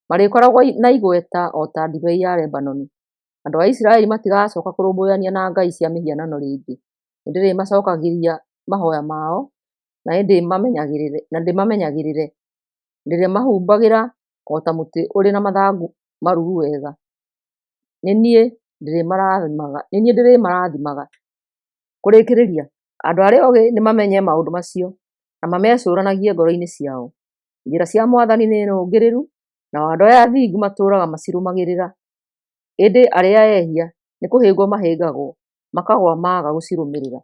Marĩkoragwo na igweta o ta ndibei ya Lebanoni. Andũ a Isiraeli matigacooka kũrũmbũyania na ngai cia mĩhianano rĩngĩ. Nĩndĩrĩmacookagĩria mahooya mao, na ndĩmamenyagĩrĩre. Ndĩrĩmahumbagĩra o ta mũtĩ ũrĩ na mathangũ maruru wega. Nĩ niĩ ndĩrĩmarathimaga. Kũrĩkĩrĩria, andũ arĩa oogĩ nĩmamenye maũndũ macio, na mamecũũranagie ngoro-inĩ ciao. Njĩra cia Mwathani nĩ nũngĩrĩru, nao andũ arĩa athingu matũũraga macirũmagĩrĩra. Ĩndĩ arĩa ehia nĩ kũhĩngwo mahĩngagwo, makagũa maaga gũcirũmĩrĩra.